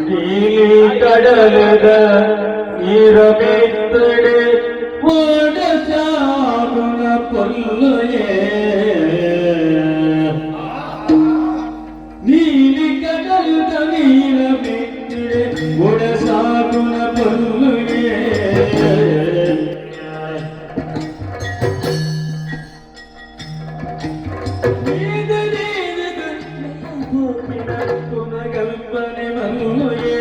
ನೀಲಿ ಕಡಲದ ನೀರಮೆತ್ತಡೆ ಓಡಸಾಗುಣ ಪೊಲ್ಲುಯೇ. ನೀಲಿ ಕಡಲದ ನೀರಮೆತ್ತಡೆ ಓಡಸಾಗುಣ ಪೊಲ್ಲುಯೇ. ಕಲ್ಪನೆ ಮಲ್ಲುಯೇ.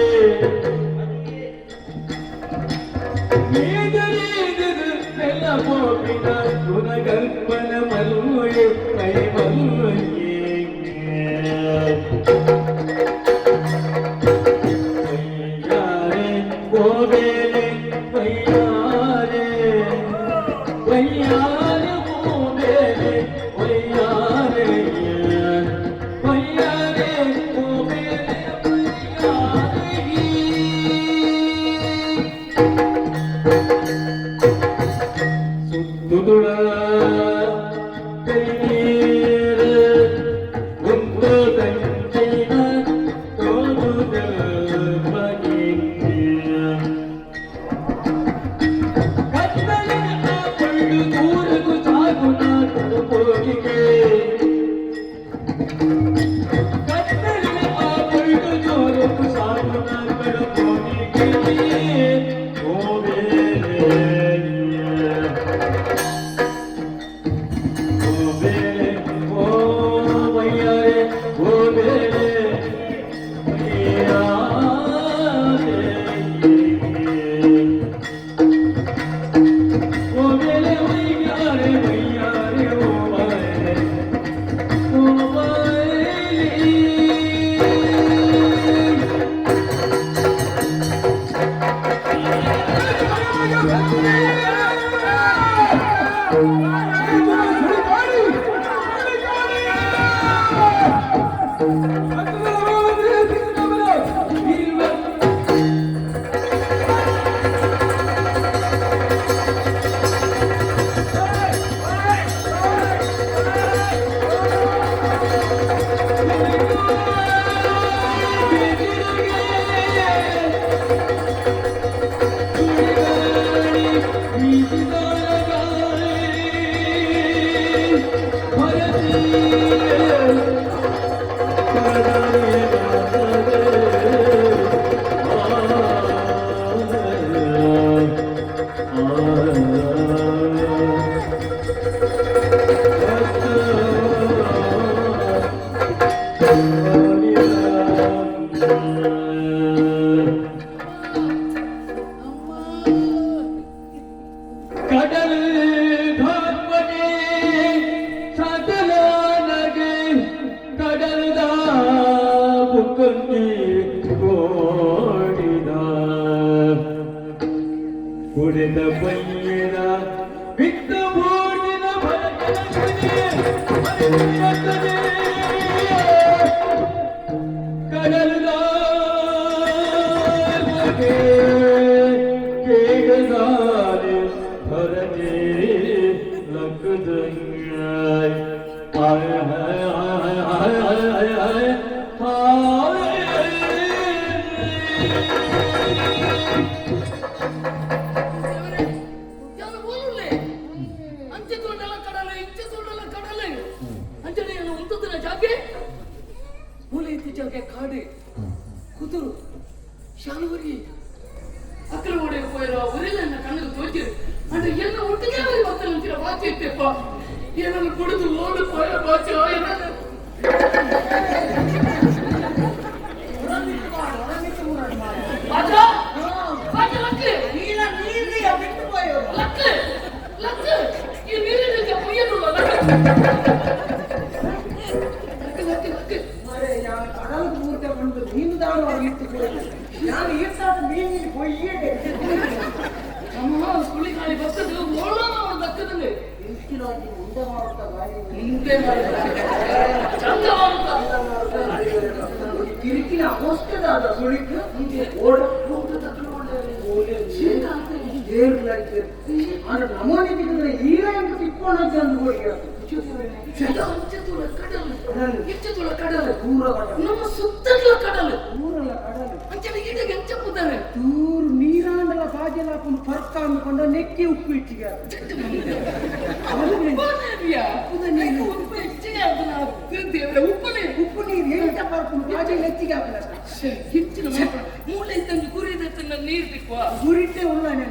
ಕಲ್ಪನ ಮಲ್ಲುಯೇ ಕೈ ಮಲ್ಲುಯೇ. ವೈಯಾರೆ ಗೋಬೇಲೆ ವೈಯಾರೆ, ವೈಯಾರೆ ಗೋಬೇಲೆ ವೈಯಾರೆ, ವೈಯಾರೆ ಗೋಬೇಲೆ ವೈಯಾರೆ. ಸುತ್ತುದುಳ ಕೈನೀರು ಒಂದು ತಂಚಿನ ಕತ್ತಲಿನ ಕೊಳ್ಳು ದೂರಗು ಸಾಗುನ ಕಡುಪೋಗಿಗೆ. ಕತ್ತಲಿನ ಕೊಳ್ಳು ದೂರಗು ಸಾಗುನ ಕಡುಪೋಗಿಗೆ. ಓಬೇಲೆ ಓ ಬೇಲೆ ಓ ವೈಯಾರೆ ಓ ಬೇಲೆ ವೈಯಾರೆ. ಓ ಬೇಲೆ ವೈಯಾರೆ ವೈಯಾರೆ ಓ ಬಾಯಲೆ ಓ ಬಾಯಲೆ. ಕಡಲ್ ಧಾತ್ಮನೆ ಸದಲಾನಗೆ ಕಡಲ್ದ ಬುಕ್ಕಂದಿ ಕೋಡಿದ ಕುಡಿದ ಪಯ್ಯನ ಬಿತ್ತ ಬೋಡಿನ ಕಡಲ್ದ ಕೇಡದಾರೆ ಭರಜೆ ಲಕ್ಕದಂಗಾಯ್. ಆಯ ಹಾಯ ಹಾಯ ಹಾಯ ಹಾಯ ಹಾಯ ಹಾಯ. ದೇವರೇ, ಯಾರು ಬೋಲುಲ್ಲೆ? ಅಂಚೆ ತೋಟಲ ಕಡಲೆ, ಇಂಚೆ ತೋಟಲ ಕಡಲೆ. ಅಂಚನೆ ಏನು ಉಂತದಿನ ಜಾಗೆ? ಮೂಲೆ ಇದ್ದ ಜಾಗೆ ಕಾಡೆ, ಕುದುರು, ಶಾಲುವರಿ. ಅಕ್ರ ಒಡೆಯ ಪೋಯರ ಒರಿಲನ್ನ ಕಣ್ಣಿಗೆ ತೋಚಿರು. ಅಂದ್ರೆ ಎಲ್ಲ ಒಟ್ಟಿಗೆ ಅವರಿಗೆ ಬರ್ತಾರೆ ಅಂತೀರ ಬಾಚೆ ಇತ್ತೆಪ್ಪ. ಏನನ್ನು ಕುಡಿದು ಓಡು ಪೋಯ ಬಾಚೆ ಆಯನ. ಬಾಚ? ಬಾಚ ಲಕ್ಕು. ಲಕ್ಕು. ಲಕ್ಕು. ಈ ನೀರಿನ ಪೊಯ್ಯನುಲ್ಲ ಲಕ್ಕು. Luck, luck, luck. ಕಡಲ್ ಪೂರ್ತಿ ಬಂದು ಮೀನು ದಾನ ಇತ್ತು ನಾನು ಈರ್ತಾದ ಮೀನಿನ ಕೊಯ್ಯಡೆ. ಅಮ್ಮ ಸುಳಿ ಗಾಳಿ ಬರ್ತದೆ ಓಡೋಣ ಅವಳು ದಕ್ಕದಲ್ಲಿ. ಇಂಚಿನಾಗಿ ಮುಂದೆ ಮಾಡುತ್ತಾ ಗಾಳಿ. ಮುಂದೆ ಮಾಡುತ್ತಾ ಚಂದ ಮಾಡುತ್ತಾ. ಕಿರಿಕಿನ ಅವಸ್ಥೆದಾದ ಸುಳಿக்கு ಓಡ. ಏರ್ಲ ನಮೋನಿ ತಿಕ್ಕಿದ್ರೆ ಈರ ಎಂತ ತಿಕ್ಕೋಣ ಅಂತ ಹೋಗಿ ಕಡಲು ಕಡಲು ದೂರ ಕಡಲು ನಮ್ಮ ಸುತ್ತಲ ಕಡಲು ಊರಲ್ಲ ಕಡಲು ಅಂಚನೆ ಈಗ ಎಂಚಪ್ಪುತ್ತಾರೆ ದೂರು ನೀರಾಂಡಲ ಬಾಜಲ ಹಾಕೊಂಡು ಪರ್ಕ ಅಂದ್ಕೊಂಡು ನೆಕ್ಕಿ ಉಪ್ಪು ಇಟ್ಟಿಗೆ ಉಪ್ಪಲೆ ಉಪ್ಪು ನೀರು ಎಂತ ಪರ್ಕೊಂಡು ಬಾಜಲ್ ನೆಚ್ಚಿಗೆ ಹಾಕಲ್ಲ ಹೆಚ್ಚಿನ ಮೂಲೆ ಇದ್ದಂಗೆ ಗುರಿ ನೀರು ತಿಕ್ಕುವ ಗುರಿಟ್ಟೆ ಉಳ್ಳಾನೆ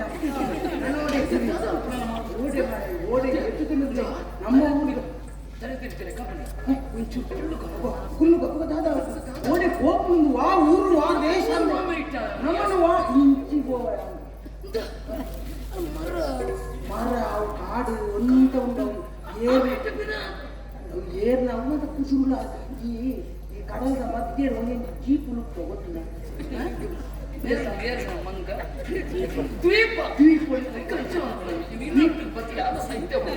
ಓಡೆ ಮಾಡಿ ಓಡೆ ಎಷ್ಟು ತಿನ್ನುದ್ರೆ ನಮ್ಮ ಊರಿಗೆ ತಲೆ ಕಬಲಿ ಒಂಚೂರು ಕುಳ್ಳು ಕಬ್ಬು ಕುಲ್ಲು ಕಬ್ಬು ದಾದ ಓಡೆ ಕೋಪುಂದು ವಾ ಊರು ವಾ ದೇಶ ನಮ್ಮನ್ನು ವಾ ಇಂಚಿ ಗೋವ ಮರ ಮರ ಅವು ಕಾಡು ಒಂತ ಉಂಡವು ಏರು ಅವು ಏರ್ನ ಅವು ಅಂತ ಕುಸುರುಲ ಈ ಈ ಕಡಲದ ಮಧ್ಯೆ ಒಂದೊಂದು ಜೀಪ್ ಉಳುಕ್ತ ಗೊತ್ತಿಲ್ಲ ಮಂಗ ದ್ವೀಪ ದ್ವೀಪ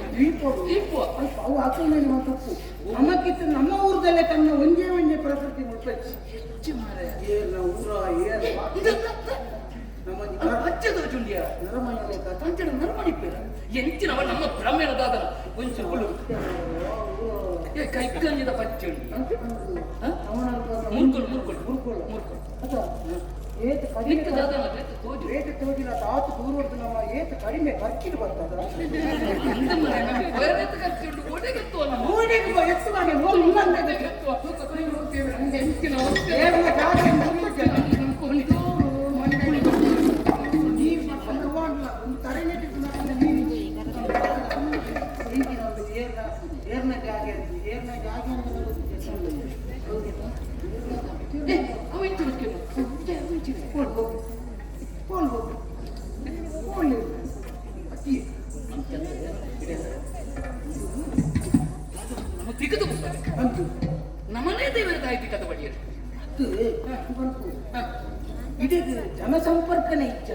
ದ್ವೀಪ ದ್ವೀಪ ಅಲ್ಪ ಅವು ಹಾಕಲ್ಲ ತಪ್ಪು ನಮಕ್ಕಿತ್ತು ನಮ್ಮ ಊರದಲ್ಲೇ ತನ್ನ ಒಂದೇ ಒಂದೇ ಪ್ರಕೃತಿ ಮುಟ್ಪಚ್ಚಿ ಹೆಚ್ಚು ಮಾರಾಯ ಏರ್ನ ಊರ ಏರ್ ನಮ್ಮ ಪಚ್ಚದ ಚುಂಡಿಯ ನರಮನೆ ಕಥೆ ಅಂಚನೆ ನರಮಣಿಪೇರ ಎಂಚಿನವ ನಮ್ಮ ಬ್ರಾಹ್ಮಣದಾದನ ಒಂಚೂರು ಕುಳ್ಳು ಏ ಕೈಕಂಜಿದ ಪಚ್ಚೆ ಮುರ್ಕೊಳು ಮುರ್ಕೊಳು ಮುರ್ಕೊಳು. ಮುರ್ಕೊಳು ಅಥವಾ ಏತ್ ಕಡಿಮೆ ನಿಕ್ಕ ದಾದನ ಜೊತೆ ತೋಜು ಏತ್ ತೋಜಿಲ್ಲ ತಾತು ದೂರ ಹೊಡ್ದು ನಮ್ಮ ಏತ್ ಕಡಿಮೆ ಖರ್ಚಿಗೆ ಬರ್ತದ ಅಂದ ಮರೆ ನಮಗೆ ಬೇರೆ ಖರ್ಚುಂಟು ಓಡೆಗೆತ್ತುವ ನಮ್ಮ ಓಡೆಗೆ ಎತ್ತು ಮಾಡಿ ಹೋಗಿ ಇಲ್ಲ ಅಂತ ಓಡೆಗೆತ್ತುವ ಎಂಚಿನ ಏರ್ನ ಜಾಗ ನೀರು ಮಾಡ್ಕೊಂಡು ಹೋಗಲ್ಲ ಒಂದು ತರೆನೆಟ್ಟಿದ್ದು ನೀರು ಈಗಿನ ಒಂದು ಏರ್ನ ಏರ್ನ ಜಾಗ ಏರ್ನ ಜಾಗ ಅಂತ ಅವ ಇಂಚು ಹೋಗಿ ಹೋಗಿ ಹೋಗಿ ಹೋಗಿ ಅಕ್ಕಿ ನಮ್ಮ ತಿಕ್ಕದು ಹೋಗ್ತಾರೆ ಅಂತು ನಮ್ಮನೇ ದೇವರ ತಾಯಿ ತಿಕ್ಕದ ಬಡಿಯರು ಅದು ಬಂತು ಇದಕ್ಕೆ ಜನಸಂಪರ್ಕನೇ ಇಚ್ಛ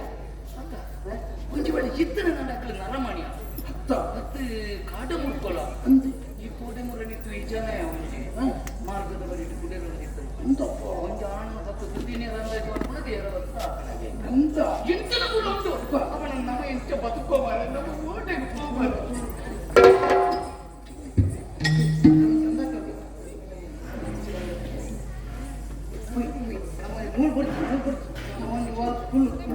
ಒಂಜಿ ವೇಳೆ ಇತ್ತನ ನಂಡಕ್ಕಲು ನರಮಣಿಯ ಹತ್ತ ಮತ್ತು ಕಾಡ ಮುಡ್ಕೊಳ ಅಂದು ಈ ಕೋಡೆ ಮುರಣಿತ್ತು ಈ ಜನ ಒಂಜಿ ಮಾರ್ಗದ ಬರಿಟ್ಟು ಕುಡೆಗಳಿತ್ತು ಅಂತಪ್ಪ ಒಂಜಿ ಆಣ ಸತ್ತು ದುಡ್ಡಿನೇ ರಂಗಾಯ್ತು ದೇವರ ಅಂತ ಎಂತನ ಕೂಡ ಉಂಟು ಅವನ ನಮ್ಮ ಎಂಚ ಬದುಕೋಬಾರ ನಮ್ಮ ಓಟೆಗೆ ಹೋಗಬಾರ ಮೂರು ಕೊಡ್ತೀನಿ ಮೂರು ಕೊಡ್ತೀನಿ ಫುಲ್ ಫುಲ್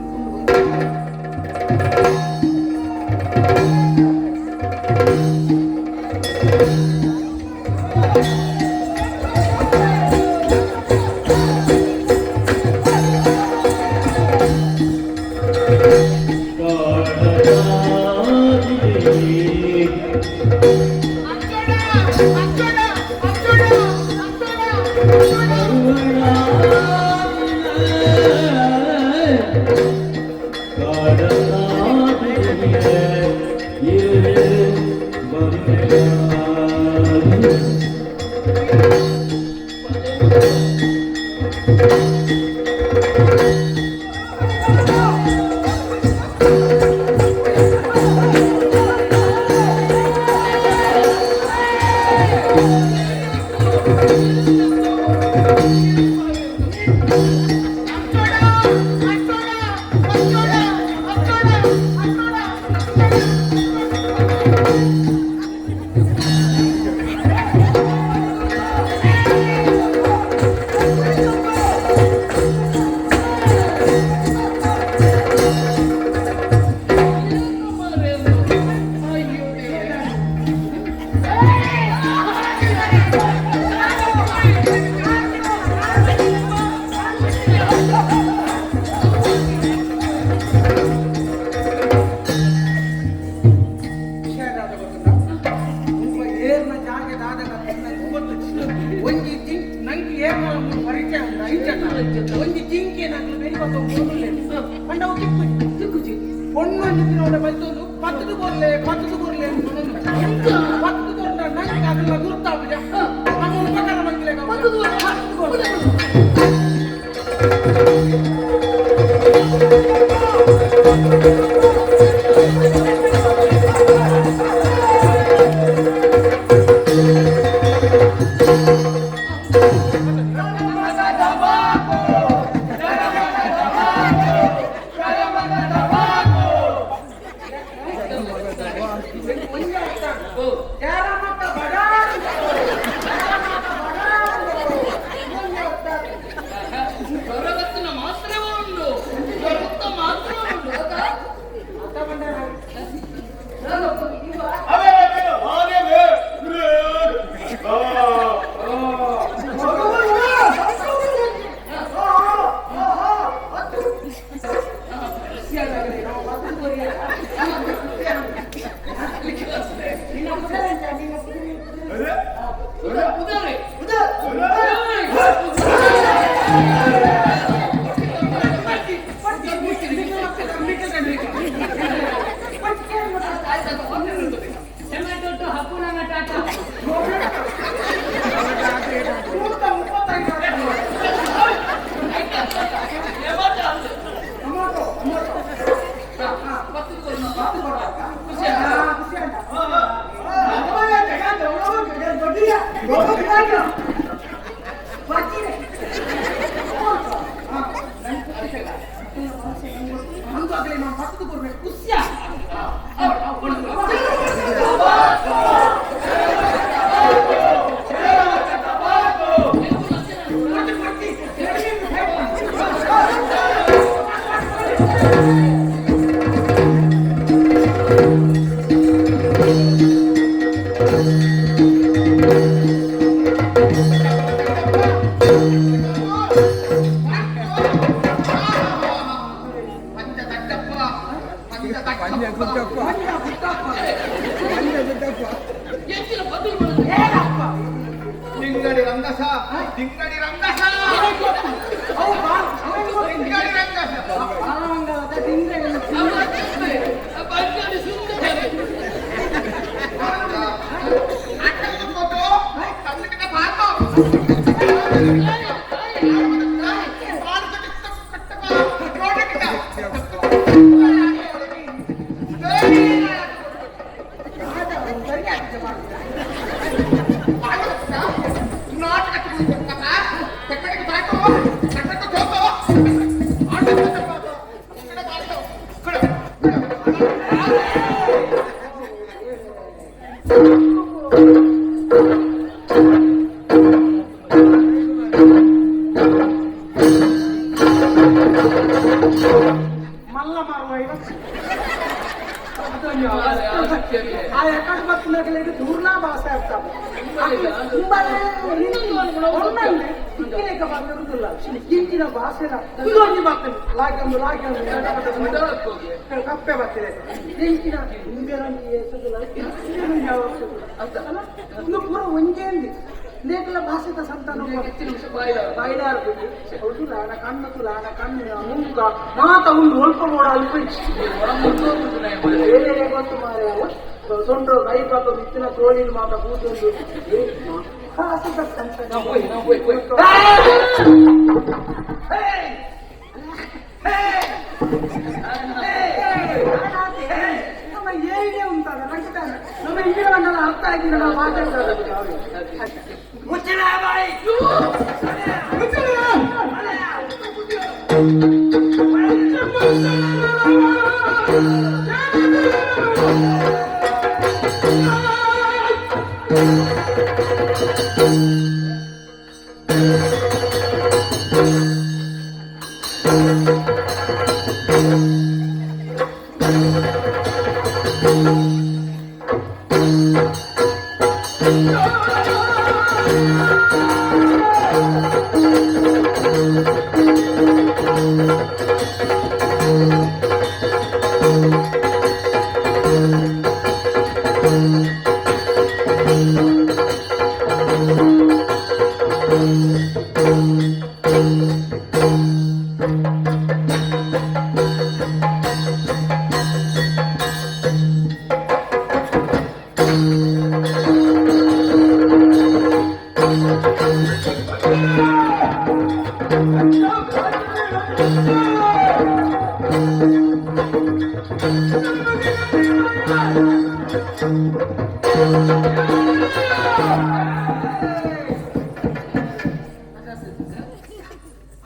ವಿಷಯ ಏರ್ನ ಜಾಗ ದಾದನ ಒಂಜಿ ತಿಂಕ್ ನಂಗೆ ಏರ್ನ ಪರಿಚಯ ಉಂಟು ಐಚ ಒಂಜಿ ಜಿಂಕೆ ನಂಗೆ ಬೆಳಿ ಬತ್ತ ಪಂಡ ಅವು ತಿಕ್ಕುಜಿ ತಿಕ್ಕುಜಿ ಪೊಣ್ಣು ಅಂಜಿನೋಡ ಬತ್ತೊಂದು ಪತ್ತದು ಕೊರ್ಲೆ ಪತ್ತದು ಕೊರ್ಲೆ ಪತ್ತದು ಕೊರ್ಲ ನಂಗೆ ಅದನ್ನ ಗುರ್ತಾಪುಜ ನಮ್ಮ ಉಪಕಾರ ಮಂತ್ಲೆ ಪತ್ತದು ಕೊರ್ಲೆ. 135. Tomato tomato. ಖುಷಿ ಆಯ್ತಾ? ತಿಂಗಡಿ ರಂಗಸ, ತಿಂಗಡಿ ರಂಗಸ, ತಿಂಗಡಿ ರಂಗಸ. ಮಲ್ಲ ಮಾರುವ ಆ ಎಕಡೆ ಬತ್ತಿನಾಗಲೇ ದೂರ್ನಾ ಭಾಷೆ ಆಗ್ತಾವೆ. ಇಂಚಿನ ಭಾಷೆನ ಇದೊಂದು ಬರ್ತದೆ, ಲಾಗ್ಯೊಂದು ಲಾಗ್ಯೊಂದು ಕಪ್ಪೆ ಬರ್ತಿದೆ. ಇಂಚಿನ ಒಂದು ಪೂರ ಒಂಜೇ ನೇಕಲ ಭಾಷೆದ ಸಂತಾನ ಬಾಯ್ಲಾರ್ ಹೌದು. ಲಾನ ಕಣ್ಣು ತುಲಾನ ಕಣ್ಣು ಮುಂಗ ಮಾತ ಉಂಡು ಒಲ್ಪ ಮೋಡ ಅಲ್ಪ ಬೇರೆ ಗೊತ್ತು ಮಾರೆ. ಸೊಂಡ್ರು ಕೈ ಪಾಪ ಬಿತ್ತಿನ ತೋಳಿನ ಮಾತ ಕೂತೊಂದು ನಮ್ಮ ಏನೇ ಉಂಟಾದ ನಂಗೆ ನಮ್ಮ ಇಂದಿನ ಅರ್ಥ ಆಗಿ ನಾವು ಮಾತಾಡ್ತಾರೆ. ಮುಚ್ಚಿನ ಬಾಯಿ.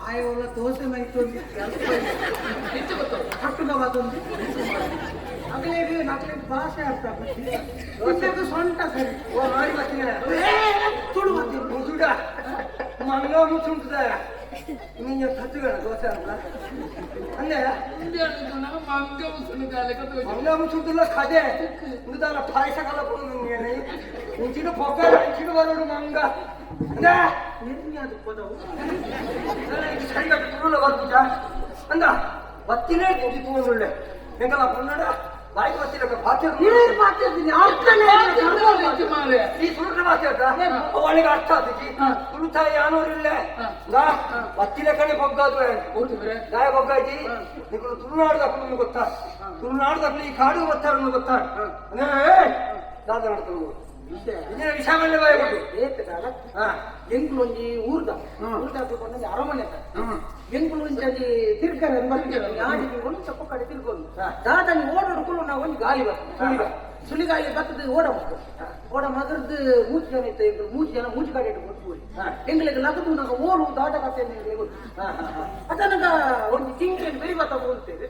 ಆಯೋಲ ದೋಸೆ ಮೈತೊಂದು ಕಟ್ಟುಗ ಬಾತೊಂದು ಅಗಲೇಗೆ ನಕಲೇಗೆ ಭಾಷೆ ಅರ್ಥ ಆಗ್ತದೆ. ಸೊಂಟ ಸರಿ. ಓ ಮಾರಿ ಬರ್ತೀನಿ. ತುಳು ಬರ್ತೀನಿ. ಮುಸುಡ ಮಂಗ ಮುಸುಂಟದ ನೀನು ತತ್ತುಗಳ ದೋಸೆ ಅಲ್ಲ ಅಂದೆ. ಮಂಗ ಮುಸುಂಟುಲ್ಲ ಕದೆ ಇಂದಾನ ಪಾಯಸ ಕಲಪುಡು ನೀನು ಇಂಚಿನ ಪೊಕ್ಕ ಇಂಚಿನ ಬರೋಡು ಮಂಗ ಅಂದೆ. ನಿರ್ಣ್ಯ ಪದವು ಸರಿಗಟ್ಟು ತುಳುಲ ಬರ್ಪುಜ ಅಂದ ಬತ್ತಿನೇ ತಿಂಚಿ ತೂನುಳ್ಳೆ ಎಂಕಲ ಪುನ್ನಡ ಬಾಯಿ ಬತ್ತಿಲಕ ಪಾತ್ರೆ. ನೀರು ಮಾತಾಡ್ತೀನಿ ಅರ್ಥನೇ ಈ ಸುರುಟ ಮಾತಾಡ್ತಾ ಅವಳಿಗೆ ಅರ್ಥ ಆತಿಜಿ. ತುಳು ತಾಯಿ ಯಾನೋರಿಲ್ಲೆ ನಾ ಬತ್ತಿನ ಕಡೆ ಬೊಗ್ಗಾದು ದಾಯ ಬೊಗ್ಗಾಜಿ. ನಿಕುಲು ತುಳುನಾಡು ಗೊತ್ತಾ? ತುಳುನಾಡು ಈ ಕಾಡು ಗೊತ್ತಾರ ಗೊತ್ತಾ? ದಾದ ನಡ್ತು. ಇಂಜಿನ ವಿಷಯ ಮಂಡೆ ಬಾಯ ಕೊಟ್ಟು. ಏತದಾಲ ಎಂಕುಲೊಂಜಿ ಊರ್ದ ಊರ್ದ ಕೊಂಡೊಂಜಿ ಅರಮನೆ ಎಂಕುಲು ಒಂಜಿ ತಿರ್ಗರೆ ಯಾಡಿಗೆ ಒಂದು ಚಪ್ಪ ಕಡೆ ತಿರ್ಗೊಂದು ದಾದನಿ ಓಡೋಡು ಕುಲ್ಲು ನಾವು ಒಂಜಿ ಗಾಳಿ ಬರ್ತದೆ ಸುಳಿಗ ಸುಳಿಗಾಳಿ ಬರ್ತದೆ ಓಡ ಮಗು ಓಡ ಮಗರ್ದು ಮೂರು ಜನ ಇತ್ತು ಎಂಕುಲು ಮೂರು ಜನ ಮೂಜು ಗಾಡಿ ಇಟ್ಟು ಕೊಟ್ಟು ಎಂಗಳಿಗೆ ಲಗದು ನಾಗ ಓಡು ದಾದ ಕತೆ ಎಂಗಳಿಗೆ ಗೊತ್ತು ಅದನ್ನಗ ಒಂದು ಚಿಂಕೆಯನ್ನು ಬೆರಿ ಬತ್ತ ಹೋಗ್ತೇವೆ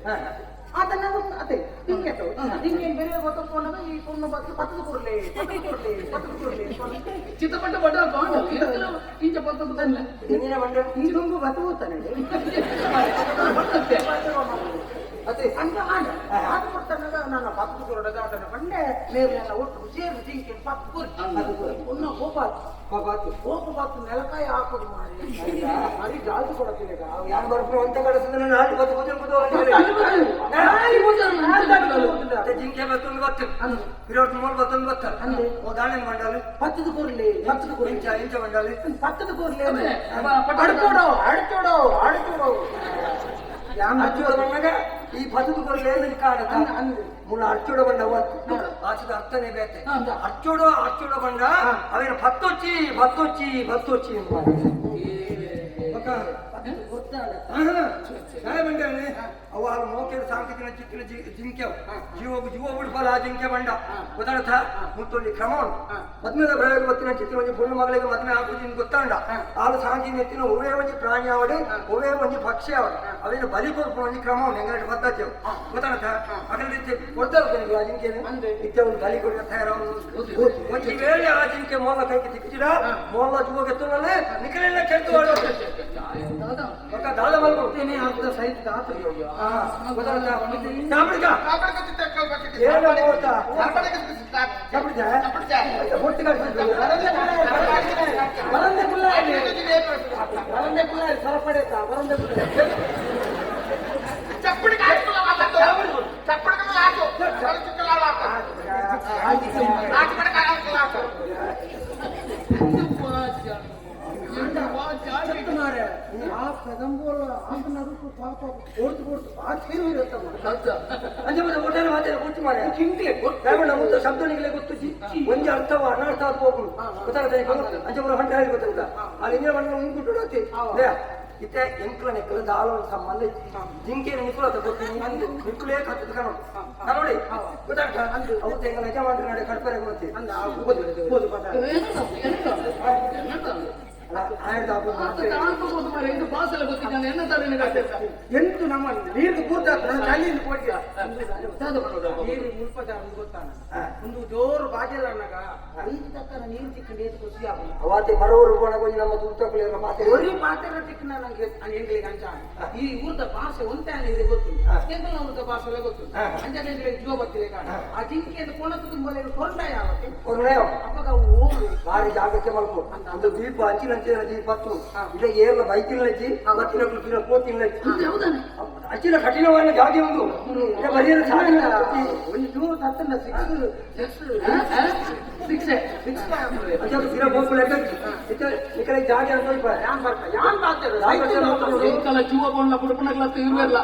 ಆತನ ಅದೇ ಹಿಂಗೆ ಹಿಂಗೆ ಬೇರೆ ಗೊತ್ತಕೊಂಡಾಗ ಈ ಪೊಣ್ಣು ಬತ್ತು ಪತ್ತದ ಕೊಡ್ಲಿ ಪತ್ತದ ಕೊಡ್ಲಿ ಪತ್ತದ ಕೊಡ್ಲಿ ಚಿತ್ತಪಟ್ಟ ಬಡ ಇಂಚ ಪತ್ತದ ತನ್ನೆ ಇಂಜಿನ ಮಂಡೆ ಈ ದುಂಬು ಬತ್ತು ಹೋಗ್ತಾನೆ ಅದೇ ಅಂತ ಆಂಡ ಆದ ಕೊಡ್ತಾನಾಗ ನನ್ನ ಪತ್ತದ ಕೊರಡಗ ಆತನ ಬಂಡೆ ಮೇಲೆಲ್ಲ ಒಟ್ಟು ಸೇರಿ ಜಿಂಕೆ ಪತ್ತು ಕೊರಿ ಪೊಣ್ಣ ಕೋಪ ಆತು. ಕೋಪ ಆತು. ಕೋಪ ಬತ್ತು ನೆಲಕಾಯಿ ಹಾಕೋದು ಮಾಡಿ ಮಾಡಿ ಜಾಸ್ತಿ ಕೊಡತ್ತೀನಿ ಯಾರು ಬರ್ಪು ಅಂತ ಕಳಿಸಿದ್ರೆ ನಾನು ಆಟು ಬತ್ತು ಕೂತು ಕೂತು ಜಿಂಕೆ ಬತ್ತೊಂದು ಬತ್ತು ಪಿರೋಟ್ ಮೂಲ ಬತ್ತೊಂದು ಬತ್ತ ಓ ದಾಳಿನ ಮಂಡಾಲಿ ಪತ್ತದ ಕೊರ್ಲಿ ಪತ್ತದ ಕೊರ್ಲಿ ಇಂಚ ಇಂಚ ಮಂಡಾಲಿ ಪತ್ತದ ಕೊರ್ಲಿ ಅದೇ, ಅಡ್ಕೋಡೋ ಅಡ್ಕೋಡೋ ಅಡ್ಕೋಡೋ ಅರ್ಚೋಡ ಬಂದಾಗ ಈ ಪಸದು ಕೊರಲೆ ಕಾಣತ ಮುನ್ನ ಅರ್ಚೋಡ ಬಂಡ ಅವತ್ತು ಆಚದ ಅರ್ಥನೇ ಬೇತೆ ಅರ್ಚೋಡ ಅರ್ಚೋಡ ಬಂಡ ಅವೇನು ಪತ್ತೊಚ್ಚಿ ಪತ್ತೊಚ್ಚಿ ಪತ್ತೊಚ್ಚಿ ಬಂಡಾನೆ ಅವು ಆ ಮೋಕೆದ ಸಾಂಕೇತಿನ ಚಿತ್ತಿನ ಜಿಂಕೆ ಜೀವకు ಜೀವ ಬಿಡ್ಫಲ ಆ ಜಿಂಕೆ ಬಂಡ ಗೊತ್ತಾಡಥ ಮುತ್ತೊಂದು ಕ್ರಮ ಉಂಟು ಮದ್ಮೆದ ಪ್ರಯೋಗ ಬತ್ತಿನ ಚಿತ್ತಿನ ಒಂಜಿ ಪೊಣ್ಣು ಮಗಳಿಗೆ ಮದ್ಮೆ ಆಪುಜಿ ಗೊತ್ತಾಂಡ ಆಳು ಸಾಂಕಿ ನೆತ್ತಿನ ಒವೇ ಒಂಜಿ ಪ್ರಾಣಿ ಆವಡೆ ಒವೇ ಒಂಜಿ ಪಕ್ಷಿ ಆವಡೆ ಅವೇನು ಬಲಿ ಕೊರ್ಪುನ ಒಂಜಿ ಕ್ರಮ ಉಂಟು ಎಂಗಡ ಪದ್ಧತಿ ಗೊತ್ತಾಡಥ ಅಗಲ ರೀತಿ ಕೊಡ್ತಾರೆ ಆ ಜಿಂಕೆ ಇತ್ತೆ ಒಂದು ಬಲಿ ಕೊಡಿನ ತಯಾರ ಒಂಜಿ ವೇಳೆ ಆ ಜಿಂಕೆ ಮೋಲ ಕೈಗೆ ತಿಕ್ಕಿಡ ಮೋಲ ಜೀವಕ್ಕೆ ತುಳಲೆ ನಿಖಲೆಲ್ಲ ಕೆಟ್ಟು ಒಕ್ಕ ದಾಳ ಮಲ್ಗು ಅರ್ಧ ಸಹಿತ ಆತು ಸಾಂಬ್ರಿಕ ಏನು ನೋಡ್ತಾ ಸಾಂಬ್ರಿಕ ಹೊಟ್ಟೆ ಬರಂದೆ ಕುಲ್ಲಾರಿ ಬರಂದೆ ಕುಲ್ಲಾರಿ ಸರಪಡೇತ ಬರಂದೆ ಕುಲ್ಲಾರಿ ಮಾರ್ರೆ ಆ ಪೆದಂಬೋಲ ಆತನ ಪಾಪ ಕೊಡ್ತು ಕೊಡ್ತು ಆ ತೀರು ಇರುತ್ತಮ್ಮ ಅಂಜೆ ಮತ್ತೆ ಊಟನ ಮಾತಾಡಿ ಕೂತು ಮಾರೆ ಚಿಂತೆ ದಾಯಮಣ್ಣ ಮುತ್ತ ಶಬ್ದನಿಗೆ ಗೊತ್ತು ಒಂಜಿ ಅರ್ಥವ ಅನರ್ಥ ಅದು ಹೋಗುದು ಗೊತ್ತಾಗುತ್ತೆ ಅಂಜೆ ಬರೋ ಹೊಂಟೆ ಹೇಳಿ ಗೊತ್ತಾಗುತ್ತಾ ಅಲ್ಲಿ ಇಂಜಿನ ಮಣ್ಣ ಉಂಗುಟ್ಟು ಅತಿ ಇತ್ತೆ ಎಂಕ್ಲ ನೆಕ್ಕಲ ದಾಲ ಒಂದು ಸಂಬಂಧ ಜಿಂಕೆ ನಿಕ್ಕುಲ ಗೊತ್ತೀನಿ ನಿಕ್ಕುಲೇ ಕತ್ತದ ಕಾಣು ನೋಡಿ ಗೊತ್ತಾಗ್ತಾ ಅವು ತೆಂಗಲ ಯಜಮಾನ್ರ ನಡೆ ಕಡ್ಪರೆ ಗೊತ್ತಿ ಓದು ಪದ ಎಂತು ನಮ್ಮ ನೀರು ಕೂತ ಚಳಿಯಿಂದ ಕೊಡ್ತೀಯ ನೀರು ಮುಲ್ಪ ಗೊತ್ತಾನ ಒಂದು ಜೋರು ಬಾಜೆಲ್ಲ ಅನ್ನಗ ಐದು ತಕ್ಕನ ನೀರು ತಿಕ್ಕಂಡು ಏತು ಖುಷಿ ಆಗುದು ಅವಾತೆ ಬರೋರು ಬೋಣಗೊಂಜಿ ನಮ್ಮ ತುರ್ತಕುಲೇನ ಮಾತೆ ಒರಿ ಪಾತೆರ ತಿಕ್ಕನ ನಂಗೆ ಎಂಗಳಿಗೆ ಅಂಚ ಈ ಊರ್ದ ಭಾಷೆ ಒಂತೆ ಇದೆ ಗೊತ್ತು ಎಂಕಲ್ನ ಊರ್ದ ಭಾಷೆ ಎಲ್ಲ ಗೊತ್ತು ಅಂಚ ಎಂಗಳಿಗೆ ಜೀವ ಬರ್ತಿದೆ ಕಾರಣ ಆ ಜಿಂಕೆಯನ್ನು ಕೊಣತು ತುಂಬಲೆ ಕೊಂಡ ಯಾವತ್ತೆ ಕೊರ್ಣೆಯೋ ಅಪ್ಪಗ ಅವು ಓಡು ಭಾರಿ ಜಾಗಕ್ಕೆ ಮಲ್ಪು ಒಂದು ದೀಪ ಅಂಚಿನ ಅಂಚಿನ ದೀಪ ಹತ್ತು ಇಲ್ಲ ಏರ್ಲ ಬೈಕಿನ ಬತ್ತಿನ ಕುತ್ತಿನ ಕೋತಿನ ಅಂಚಿನ ಕಠಿಣವಾದ ಜಾಗೆ ಒಂದು ಇಲ್ಲ ಬರಿಯಲು ಸಾಧ್ಯ ಒಂದು ಜೋರು ತತ್ತನ ಸಿಕ್ಸ್ ಸಿಕ್ಸ್ ಶಿಕ್ಷೆ ಸಿಕ್ಸ್ ಅಂಚೆ ಸಿರ ಬೋಪು ಲೆಕ್ಕ ಇತ್ತೆ ಈ ಕಡೆ ಜಾಗೆ ಅಂತ ಸ್ವಲ್ಪ ಯಾನ್ ಬರ್ತ ಯಾನ್ ಬಾತೆರ ಎಂಕಲ ಜೀವ ಬೋಣ್ಲ ಬುಡುಪುನಗ್ಲ ಇರುವೆಲ್ಲ